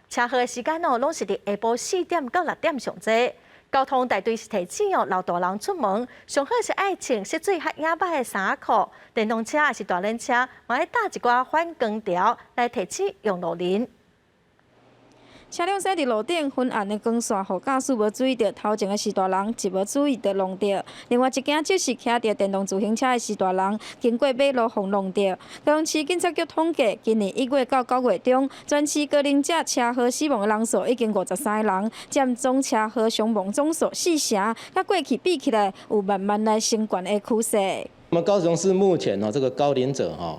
車禍的時間哦，攏是佇下晡4點到6點上濟。交通大隊是提醒哦，老大人出門上好是愛穿吸水較隱目的衫褲，電動車抑是大輪車，嘛愛搭一寡反光條來提醒用路人。車輛駛佇路頂，昏暗的光線，予駕駛無注意著頭前的序大人，一無注意就挵著。另外一件則是騎著電動自行車的序大人，經過馬路予挵著。高雄市警察局統計，今年1月到9月中，全市高齡者車禍死亡的人數已經53個人，佔總車禍傷亡總數四成，佮過去比起來，有慢慢來升懸的趨勢。我們高雄市目前哦，這個高齡者哈，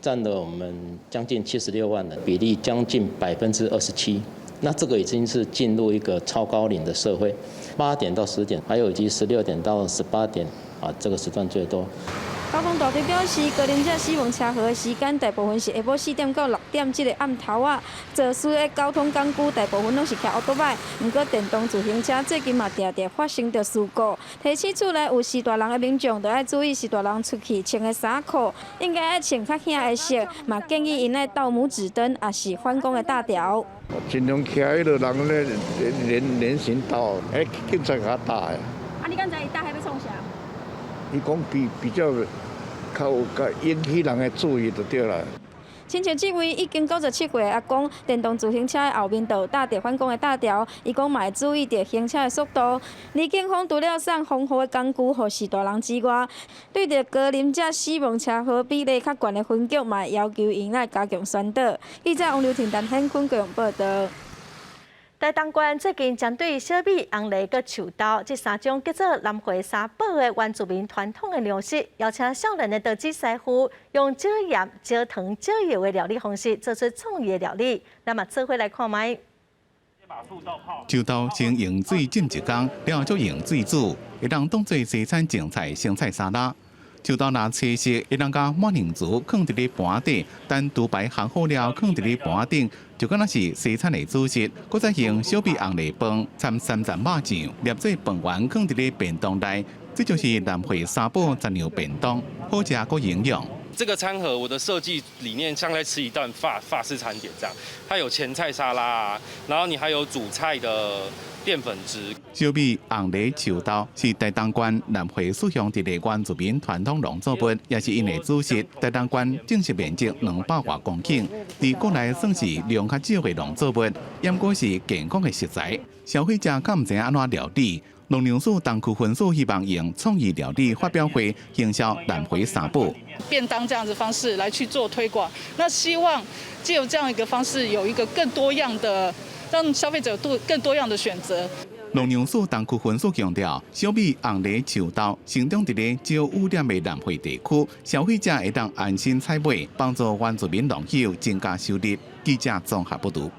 佔了我們將近76萬人，比例將近27%。那這個已經是進入一個超高齡的社會，8點到10點，還有以及16點到18點，啊，這個時段最多。交通大隊表示，高齡者死亡車禍的時間大部分是下晡4點到6點這個暗頭仔，肇事的交通工具大部分攏是騎歐多擺，毋過電動自行車最近嘛定定發生著事故。提醒厝內有序大人的民眾，著愛注意序大人出去穿的衫褲，應該愛穿較顯的色，嘛建議𪜶愛鬥拇指燈，抑是反光的罩條。盡量騎彼落人咧人行道，欸，警察共打的。啊，你敢知伊打彼欲創啥？伊講比較較有較引起人的注意就對啦。親像這位已經97歲的阿公，電動自行車的後面就有罩著反光的罩條，伊講嘛會注意著行車的速度。李警方除了送防護的工具予序大人之外，對著高齡者死亡車禍比例較懸的分局，嘛要求𪜶愛加強宣導。記者王劉婷、陳顯坤高雄報道。台東縣最近針對小米、紅藜佮樹豆這三種叫做南迴三寶的原住民傳統的糧食，邀請少年的刀子師傅用少鹽、少糖、少油的料理方式，做出創意的料理。咱嘛做伙來看覓。樹豆先用水浸一工，了後再用水煮，會當當做西餐前菜、生菜沙拉。樹豆若切細，會當共馬鈴薯囥佇咧盤底，等豬排烘好了，囥佇咧盤頂，就敢若是西餐的主食。閣再用小米紅藜飯摻三層肉醬，捏做飯圓囥佇咧便當內，這就是南迴三寶雜糧便當，好食閣營養。這個餐盒我的設計理念像在吃一頓法式餐點這樣，它有前菜沙拉啊，然後你還有主菜的澱粉質。小米紅藜樹豆是台東縣南迴四鄉一个原住民傳統農作物，也是𪜶的主食。台東縣種植面積200外公頃，佇國內算是量較少的農作物，毋過是健康的食材。消費者較毋知影按怎料理。農糧署東區分署希望用創意料理發表會行銷南迴三寶。便當這樣子方式來去做推廣，那希望藉由這樣一個方式，有一個更多樣的，讓消費者多更多樣的選擇。農糧署東區分署強調，小米紅藜樹豆生長佇咧少污染的南迴地區，消費者會當安心採買，幫助原住民農友增加收入。記者綜合報導。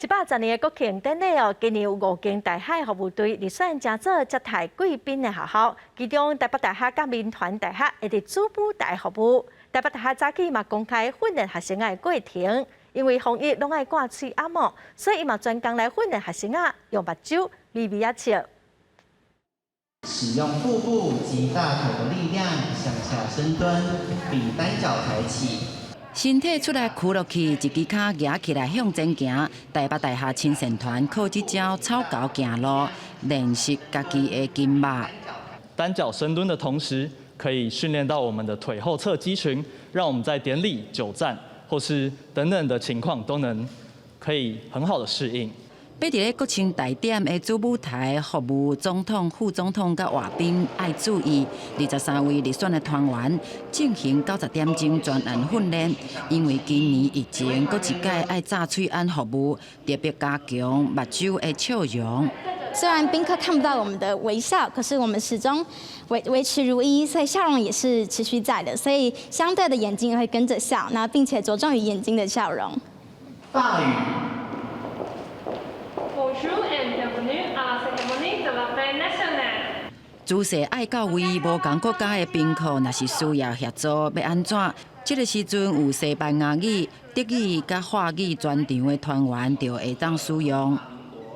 110年的國慶典禮哦，今年有五間大學服務隊入選成做接待貴賓的學校，其中台北大學佮銘傳大學會佇主舞台服務。台北大學早起嘛公開訓練學生仔的過程，因為防疫攏愛掛喙罨哦，所以伊嘛專工來訓練學生仔用目睭微微仔笑。使用腹部及大腿的力量向下深蹲，並單腳抬起。身體出來屈落去，一支跤舉起來向前行。台北大學親善團靠這招草猴行路，練習家己的筋肉。單腳深蹲的同時，可以訓練到我們的腿後側肌群，讓我們在典禮、久站或是等等的情況都能可以很好的適應。欲佇咧國慶大典的主舞台服務總統、副總統佮外賓愛注意，23位入選的團員進行90點鐘專案訓練，因為今年疫情，閣一擺愛罩喙罨服務，特別加強目睭的笑容。雖然賓客看不到我們的微笑，可是我們始終維持如一，所以笑容也是持續在的，所以相對的眼睛也會跟着笑，那並且着重於眼睛的笑容。法語。 Bonjour et bienvenue à la cérémonie de la fête nationale。姿勢愛到位，無仝國家的賓客，若是需要協助，欲按怎？這個時陣有西班牙語、德語佮法語專長的團員就會當使用。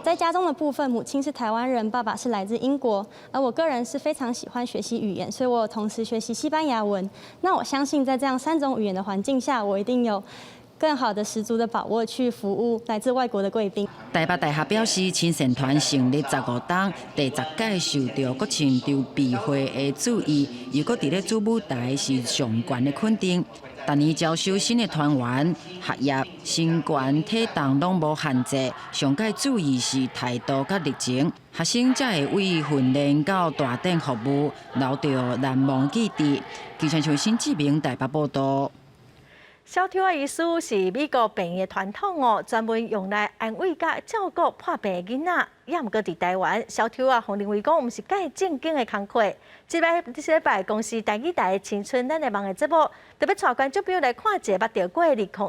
在家中的部分，母親是台灣人，爸爸是來自英國，而我個人是非常喜歡學習語言，所以我有同時學習西班牙文。那我相信在這樣三種語言的環境下，我一定有更好的十足的把握去服務來自外國的貴賓。台北大學表示，親善團成立15冬，第10屆受著國慶籌備會的注意，又閣佇咧主舞台是上懸的肯定。逐年招收新的團員，學業、身懸、體重攏無限制，上蓋注意是態度佮熱情，學生才會為訓練到大典服務，留著難忘記憶。記者像新志明台北報道。小抽仔醫師是美國病院的傳統哦，專門用來安慰佮照顧破病的囡仔。也毋過佇台灣，小抽仔予認為講毋是蓋正經的工課。這擺這禮拜公視台語台青春咱的夢的節目，特別帶觀眾朋友來看一个捌著過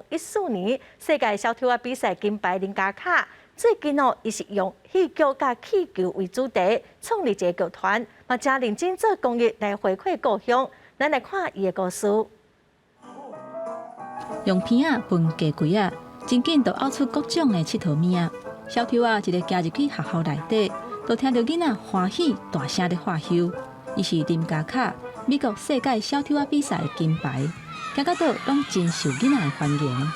2014年世界小抽仔比賽金牌林家卡。最近哦，伊是用戲劇佮氣球為主題，創立一个劇團，嘛誠認真做公益來回饋故鄉。咱來看伊的故事。用鼻仔聞雞膎仔，真緊就嘔出各種的𨑨迌物仔。小抽仔一个行入去學校內底，就聽著囡仔歡喜大聲咧喝唏。伊是林家卡美國世界小抽仔比賽的金牌，行到佗攏真受囡仔的歡迎。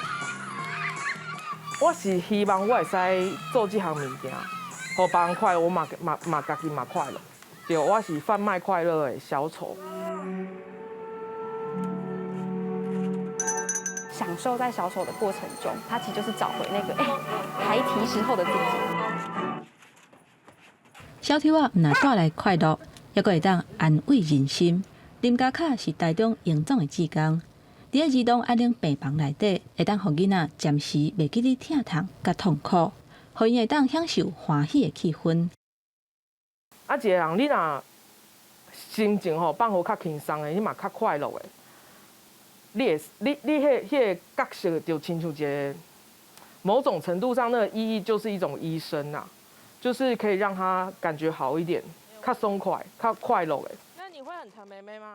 我是希望我會使做這項物件，予別人快樂，我嘛嘛嘛家己嘛快樂。對，我是販賣快樂的小丑。享受在小丑的過程中，他其實就是找回那個孩提時候的自己。小抽仔毋但帶來快樂，猶閣會當安慰人心。林家卡是台中榮總的志工，佇咧兒童安寧病房內底，會當予囡仔暫時袂記得疼痛佮痛苦，予𪜶會當享受歡喜的氣氛。啊，一個人你若心情吼放予較輕鬆的，你嘛較快樂的。你會你你彼彼个角色就親像一个某種程度上，那個意義就是一種醫生呐，就是可以讓他感覺好一點，較鬆快、較快樂的。那你會很疼妹妹嗎？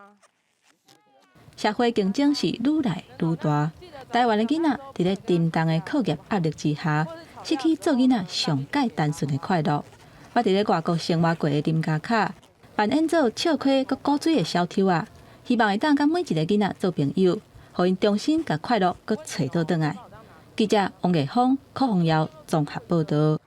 社會競爭是愈來愈大，台灣的囡仔佇咧沉重的課業壓力之下，失去做囡仔上蓋單純的快樂。捌佇咧外國生活過的林家卡，扮演做笑詼閣古錐的小抽仔，希望會當佮每一个囡仔做朋友，予𪜶重新共快樂閣揣倒轉來。記者王藝峰、柯宏耀綜合報導。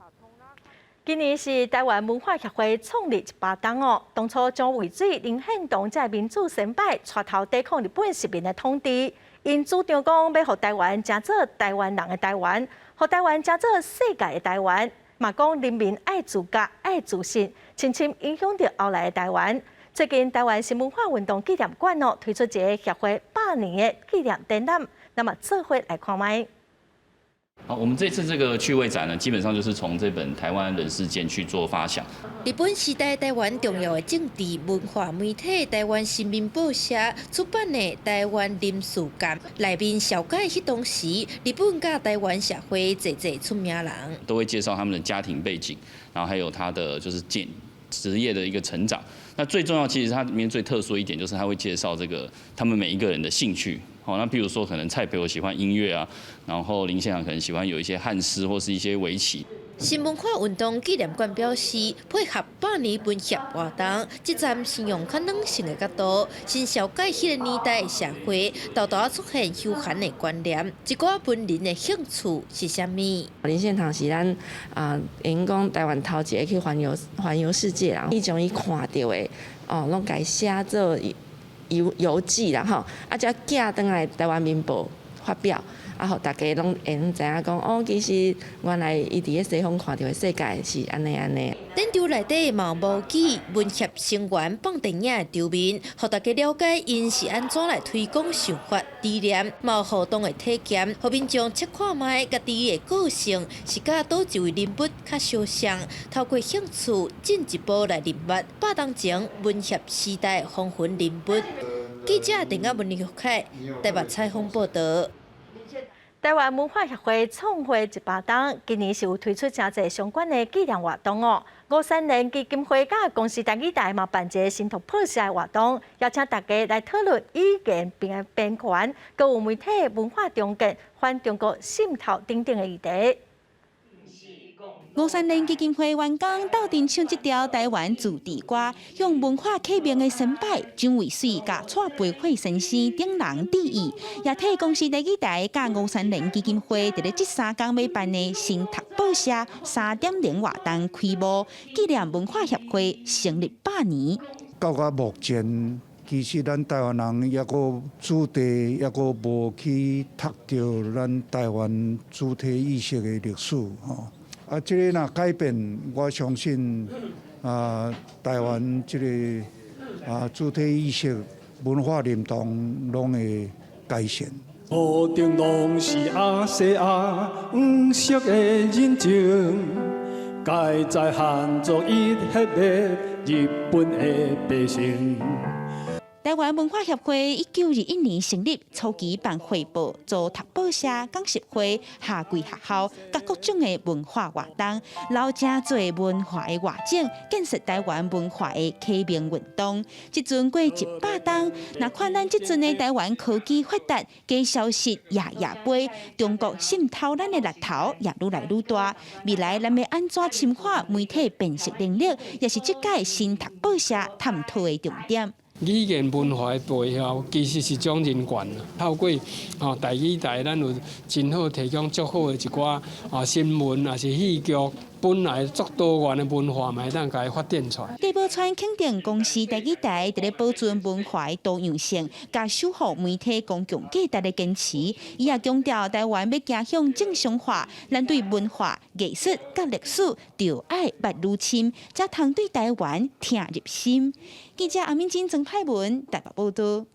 今年是台灣文化協會創立100冬哦。當初蔣渭水、林獻堂這民主先輩帶頭抵抗日本殖民的統治，𪜶主張講欲予台灣成做台灣人的台灣，予台灣成做世界的台灣。嘛講人民愛自覺、愛自信，深深影響著後來的台灣。最近台灣新文化運動紀念館哦推出一个協會100年的紀念展覽，那麼做伙來看覓。好，我們這次這個趣味展呢，基本上就是從這本《台灣人世間》去做發想。日本時代台灣重要的政治文化媒體《台灣新民報社》出版的《台灣人世鑑》內面紹介彼當時日本佮台灣社會濟濟出名人，都會介紹他們的家庭背景，然後還有他的就是簡職業的一個成長。那最重要，其實它裡面最特殊一點，就是他會介紹這個他們每一個人的興趣。好，那譬如說可能蔡培火喜歡音樂啊，然後林獻堂可能喜歡有一些漢詩或是一些圍棋。新文化運動紀念館表示，配合百年文協活動，這站是用較軟性的角度，先紹介彼个年代的社會，沓沓出現休閒的觀念，一寡文人的興趣是啥物？林獻堂是咱啊，𪜶講台灣頭一个去環遊世界人，伊將伊看著的哦，攏共伊寫做遊記啦吼，啊，才寄轉來台灣民報發表。啊，予大家攏會用知影講，哦，其實原來伊佇咧西方看著的世界是按呢按呢。展場內底嘛有模擬文協成員放電影的場面，予大家了解𪜶是按怎來推廣想法理念，嘛有互動的體驗，予民眾試看覓家己的個性是佮佗一位人物較相像，透過興趣進一步來認捌百冬前文協時代風雲人物。記者鄧亞文、林玉凱台北採訪報導。台灣文化協會創會100冬，今年是有推出誠濟相關的紀念活動哦。吳三連基金會佮公視台語台嘛辦一个新讀報社的活動，邀請大家來討論語言邊邊權，閣有媒體文化重建、反中國滲透等等的議題。吳三連基金會員工鬥陣唱這條台灣自治歌，向文化革命的先輩蔣渭水佮蔡培慧先生等人致意，也替公視台語台佮吳三連基金會佇咧這三工欲辦的新讀報社3.0活動開幕，紀念文化協會成立百年。到到目前，其實咱台灣人猶閣主題猶閣無去讀著咱台灣主體意識的歷史吼。啊，這個若改變，我相信啊，台灣這個啊主體意識、文化認同攏會改善。無定攏是亞細亞黃色的人情，該在漢族伊彼個日本的百姓。台灣文化協會1921年成立，初期辦會報、做讀報社、講習會、夏季學校，佮各種的文化活動，留誠濟文化的活種，建設台灣文化的啟蒙運動。這陣過100冬，若看咱這陣的台灣科技發達，假消息夜夜飛，中國滲透咱的力頭也愈來愈大。未來咱欲按怎深化媒體辨識能力，也是這屆新讀報社探討的重點。語言文化的背後，其實是種人權。透過吼台語台，咱有真好提供足好的一寡啊新聞，抑是戲劇，本來足多元的文化嘛會當共伊發展出來。戴寶川肯定公視台語台佇咧保存文化的多樣性，佮守護媒體公共價值的堅持。伊也強調，台灣欲走向正常化，咱對文化、藝術佮歷史，著愛捌愈深，才通對台灣聽入心。記者阿敏珍、曾派文台北報導。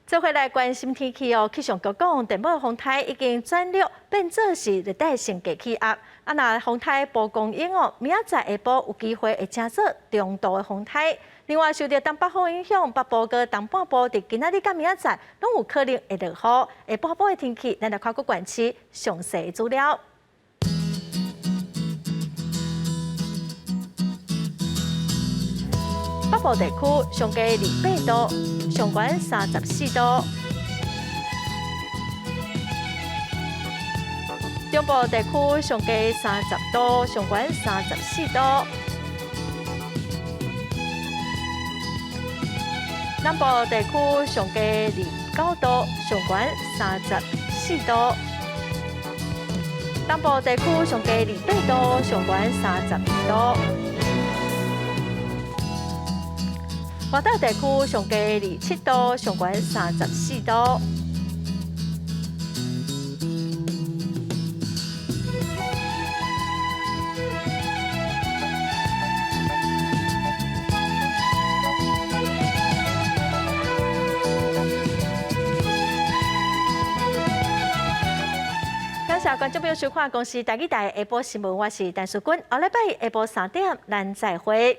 做伙來關心天氣哦，氣象局講，電報風颱已經轉弱，變做是熱帶性低氣壓。啊，若風颱蒲公英哦，明仔載下晡有機會會成做中度的風颱。另外，受著東北風影響，北部佮東半部佇今仔日佮明仔載攏有可能會落雨。下晡晡的天氣，咱來看各縣市詳細資料。北部地區上低28度，上懸34度；中部地區上低30度，上懸34度；南部地區上低29度，上懸34度；東部地區上低28度，上懸32度。外島地區上低27度，上懸34度。感謝觀眾朋友收看公視台語台下晡新聞，我是陳淑君。後禮拜下晡3點，咱再會。